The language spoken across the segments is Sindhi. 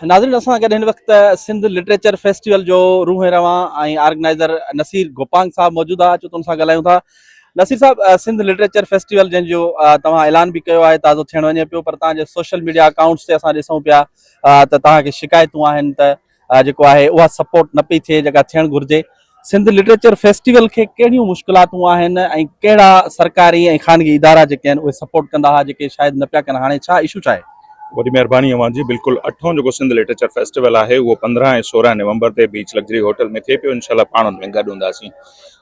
ناظرين اسان گڏ هن وقت سنڌ لٽريچر فيسٽيول جو روح ۽ روان ۽ آرگنائيزر نصير گوپانگ صاحب موجود آهي اچو ته ان سان ڳالهايون ٿا نصير صاحب سنڌ لٽريچر فيسٽيول جنهن جو توهان اعلان به ڪيو آهي تازو ٿيڻ وڃي پيو پر توهان جي سوشل ميڊيا اڪائونٽس تي اسان ڏسون پيا ته توهان کي شڪايتون آهن ته جيڪو آهي اها سپورٽ نه پئي ٿئي جيڪا ٿيڻ گهرجي سنڌ لٽريچر فيسٽيول کي ڪهڙيون مشڪلاتون آهن ۽ ڪهڙا سرڪاري ۽ خانگي ادارا جيڪي آهن اهي سپورٽ ڪندا هئا جيڪي شايد نه پيا ڪن هاڻي ڇا اشو ڇا آهي؟ وڏي مهرباني اوهان جي بلڪل اٺون جيڪو سنڌ لٽريچر فيسٽيول آهي اهو 15 ۽ 16 نومبر تي بيچ لگزري هوٽل ۾ ٿئي پيو انشاء الله پاڻ ان ۾ گڏ هونداسين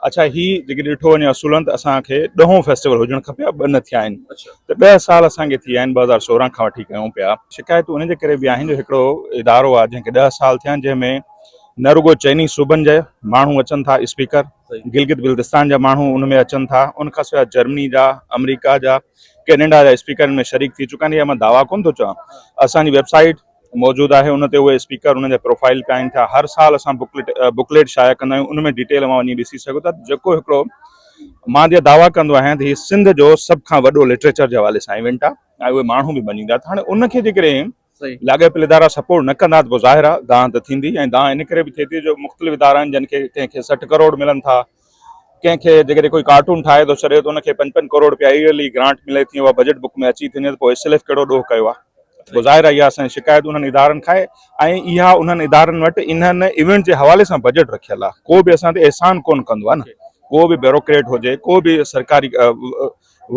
اڇا هي جيڪي ڏٺو وڃي اصولن ته اسان کي ڏهون فيسٽيول هجڻ کپي ها ٻه نه ٿيا آهن ته ڏهه سال اسان کي ٿي ويا آهن 2016 کان وٺي ڪيون پيا شڪايتون ان جي ڪري به آهن جو هڪڙو ادارو آهي جنهن کي ڏهه سال ٿيا آهن جنهن ۾ نه رڳو چئني صوبن جا ماڻهو اچن ٿا اسپيڪر گلگت بلتستان جا ماڻهو ان ۾ اچن ٿا ان کان سواء جرمني جا آمريڪا جا ڪينيڊا جا اسپيڪر ان ۾ شريڪ ٿي چڪا آهن اها مان دعويٰ ڪونه ٿو چوان اسان جي ويب سائيٽ موجود آهي ان تي اهي اسپيڪر انهن جا پروفائل پيا آهن ٿا هر سال اسان بڪليٽ بڪليٽ شايع ڪندا آهيون ان ۾ ڊيٽيل اوهان وڃي ڏسي سگهو ٿا جيڪو هڪڙو مان جي دعويٰ ڪندو آهيان ته هي سنڌ جو سڀ کان وڏو لٽريچر جي حوالي سان ايونٽ آهي ۽ اهي ماڻهو به مڃيندا ته هاڻي ان کي جيڪڏهن لاڳاپيل ادارا سپورٽ نه ڪندا ته پوء ظاهر آهي دانهن ته ٿيندي ۽ دانهن ان ڪري به ٿئي ٿي جو مختلف ادارا آهن جن کي ڪنهن کي 60 ڪروڙ ملن ٿا ڪنهن کي جيڪڏهن ڪوئي ڪارٽون ٺاهي ٿو ڇڏي ته ان کي پنج پنج ڪروڙ روپيا ايئرلي گرانٽ ملي ٿي اها بجيٽ بڪ ۾ اچي ٿي وڃي ته پوء ايس ايل ايف ڪهڙو ڏوهه ڪيو آهي پوء ظاهر آهي اها اسان جي شڪايت انهن ادارن کان آهي ۽ اها انهن ادارن وٽ انهن ايونٽ جي حوالي سان بجيٽ رکيل آهي ڪو به اسان تي احسان ڪونه ڪندو آهي نه ڪو به بيوروڪريٽ هجي ڪو به سرڪاري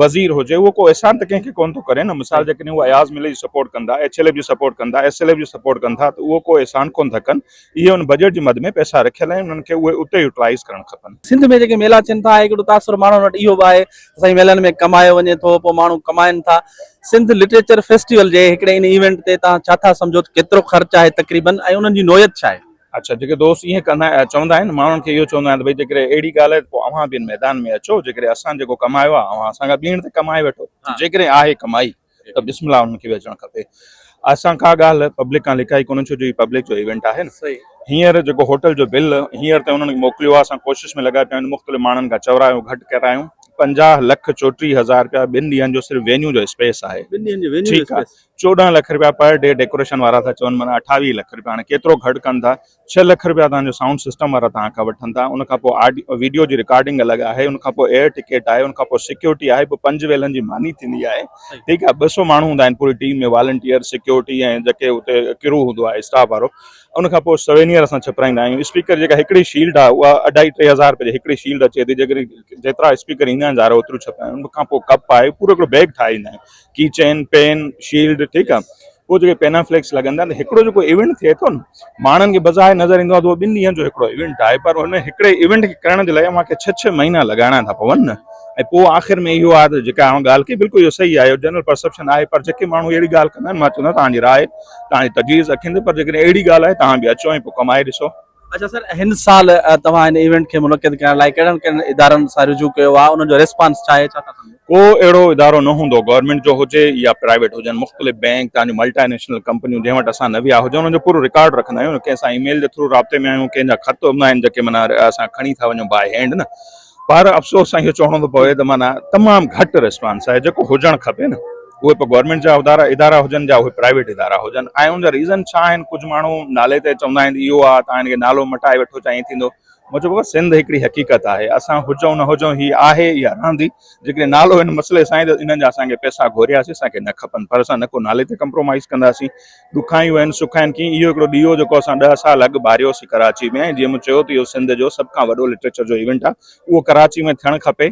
وزير هجي اهو ڪو احسان ته ڪنهن کي ڪونه ٿو ڪري نه مثال جيڪڏهن هو اياز ملي جي سپورٽ ڪن ٿا ايڇ ايل ايف جي سپورٽ ڪن ٿا ايس ايل ايف جي سپورٽ ڪن ٿا ته اهو ڪو احسان ڪونه ٿا ڪن اهي ان بجيٽ جي مد ۾ پئسا رکيل آهن انهن کي اهي اتي يوٽلائيز ڪرڻ کپن. سنڌ ۾ جيڪي ميلا ٿين ٿا هڪڙو تاثر ماڻهن وٽ اهو به آهي ته سائين ميلن ۾ ڪمايو وڃي ٿو پوء ماڻهو ڪمائن ٿا سنڌ لٽريچر فيسٽيول جي هڪڙي ان ايونٽ تي توهان ڇا ٿا سمجهو ته ڪيترو خرچ آهي تقريبن ۽ انهن جي نوعيت ڇا آهي؟ اڇا جيڪي دوست ائين ڪندا چوندا آهن ماڻهن کي اهو چوندا آهن ته ڀئي جيڪڏهن اهڙي ڳالهه آهي ته پوء اوهان به ان ميدان ۾ اچو جيڪڏهن اسان جيڪو ڪمايو آهي اوهان اسان کان ٻيڻ تي ڪمائي وٺو جيڪڏهن آهي ڪمائي ته بسم الله انهن کي به اچڻ کپي اسان ڪا ڳالهه پبلڪ کان لڪائي ڪونهي ڇو جو هي پبلڪ جو ايونٽ آهي نه هينئر جيڪو هوٽل جو بل هينئر تائين انهن کي موڪليو آهي اسان ڪوشش ۾ لڳا پيا آهيون مختلف ماڻهن کان چورايون گهٽ ڪرايون 50 لک 34 هزار رپيا ٻن ڏينهن جو صرف وينيو جو اسپيس آهي ٻن ڏينهن جو وينيو جو اسپيس 14 لک رپيا پر ڊي ڊيڪوريشن وارا ٿا چون معنيٰ 28 لک رپيا هاڻي ڪيترو گهٽ ڪن ٿا 6 لک رپيا توهان جو سائونڊ سسٽم وارا توهان کان وٺن ٿا ان کان پوء آڊيو ويڊيو جي رڪارڊنگ الڳ آهي ان کان پوء ايئر ٽڪيٽ آهي ان کان پوء سيڪيورٽي آهي پوء پنج ويلن جي ماني ٿيندي آهي ٺيڪ آهي 200 ماڻهو هوندا آهن پوري ٽيم ۾ والنٽيئر سيڪيورٽي ۽ جيڪي اتي ڪرو هوندو آهي اسٽاف وارو ان کان پوء سوينيئر اسان ڇپرائيندا آهيون اسپيڪر جيڪا هڪڙي شيلڊ آهي اها اڍائي ٽي هزار رپئي جي هڪڙي شيلڊ اچي ٿي جيڪڏهن جيترا اسپيڪر ايندا آهن ظاهر آهي اوتريون ڇپرايون ان کان پوء ڪپ آهي پورو هڪڙو بيگ ٺاهي ايندا آهيون ڪي چين پين شيلڊ ٺيڪ آ پوء جيڪي پينافليڪس لڳندا آهن هڪڙو جيڪو ايونٽ ٿئي ٿو نه ماڻهن کي بظاهر نظر ايندو آهي ته اهو ٻن ڏينهن جو هڪڙو ايونٽ آهي پر ان هڪڙي ايونٽ کي ڪرڻ جي لاء اوهان کي ڇهه ڇهه مهينا لڳائڻا ٿا پون نه ۽ پوء آخر ۾ اهو آهي ته جيڪا اوهان ڳالهه ڪئي بلڪل اهو صحيح آهي جنرل پرسپشن آهي پر جيڪي ماڻهو اهڙي ڳالهه ڪندا آهن مان چوندو آهيان توهان جي راء توهان جي تجويز اکين تي پر جيڪڏهن اهڙي ڳالهه آهي توهان به اچو ۽ پوء ڪمائي ڏسو. اڇا سر هن سال توهان هن ايونٽ کي منعقد ڪرڻ لاء ڪهڙن ڪهڙن ادارن سان رجوع ڪيو آهي انهن جو ريسپانس ڇا آهي ڇا ٿا سمجهو؟ ڪو اهڙو ادارو نه هوندو گورنمينٽ جو هجي يا پرائيويٽ هجن مختلف بينڪ توهان جون ملٽا نيشنل ڪمپنيون جنهن وٽ اسان نه ويا هجون انهن جو پورو رڪارڊ رکندا آهيون ڪنهن سان اي ميل جي ٿرو رابطي ۾ آهيون ڪنهن جا خط هوندا آهن جيڪي معنيٰ اسان کڻي ٿا وڃون باء هينڊ نه پر افسوس سان اهو چوڻو ٿو پوي ته معنيٰ تمام گهٽ ريسپانس آهي جيڪو هجڻ کپي نه اهي پوء گورنمينٽ جا ادارا ادارا هجن يا اهي پرائيويٽ ادارا هجن ۽ ان جا ريزن ڇا آهن ڪجهه ماڻهو نالي تي چوندا آهن ته اهو آهي تان هن کي نالو مٽائي وٺو چا ائين ٿيندو مون چيو بابا سنڌ هڪڙي حقيقت آهي اسان هجون نه هجون هي آهي يا رهندي جيڪڏهن نالو هن مسئلي سان آهي ته انهن جا اسان کي پئسا گهورياسين اسان کي نه کپن پر اسان نه ڪو نالي تي ڪمپرومائز ڪنداسين ڏکايون آهن سک آهن ڪي اهو هڪڙو ڏيئو جيڪو اسان ڏهه سال اڳ ٻاريوسين ڪراچي ۾ ۽ جيئن مون چيو ته اهو سنڌ جو سڀ کان وڏو لٽريچر جو ايونٽ آهي اهو ڪراچي ۾ ٿيڻ کپي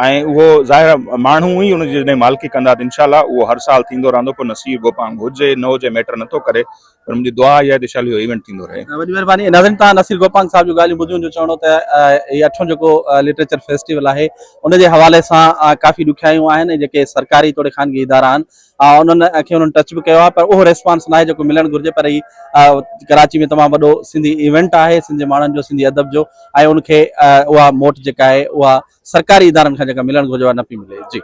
۽ اهو ظاهر آهي ماڻهو ئي ان جي جڏهن مالڪي ڪندا ته انشاء الله اهو هر سال ٿيندو رهندو پوء نصير گوپانگ هجي نه هجي ميٽر نٿو ڪري پر منهنجي دعا اها آهي ته انشاء الله اهو ايونٽ ٿيندو رهي. وڏي مهرباني ناظرين توهان نصير گوپانگ صاحب جون ڳالهيون ٻڌيون جو چوڻ هو ته هي اٺون جيڪو لٽريچر فيسٽيول آهي ان جي حوالي سان ڪافي ڏکيائيون آهن ۽ جيڪي سرڪاري توڙي خانگي ادارا آهن انهن کي انهن ٽچ به ڪيو آهي پر اهو ريسپانس ناهي جيڪو ملڻ گهرجي پر هي ڪراچي ۾ تمام وڏو سنڌي ايونٽ آهي سنڌ جي ماڻهن جو سنڌي ادب جو ۽ ان کي اها موٽ جيڪا آهي اها سرڪاري ادارن کان جيڪا ملڻ گهرجي اها نه پئي ملي جي.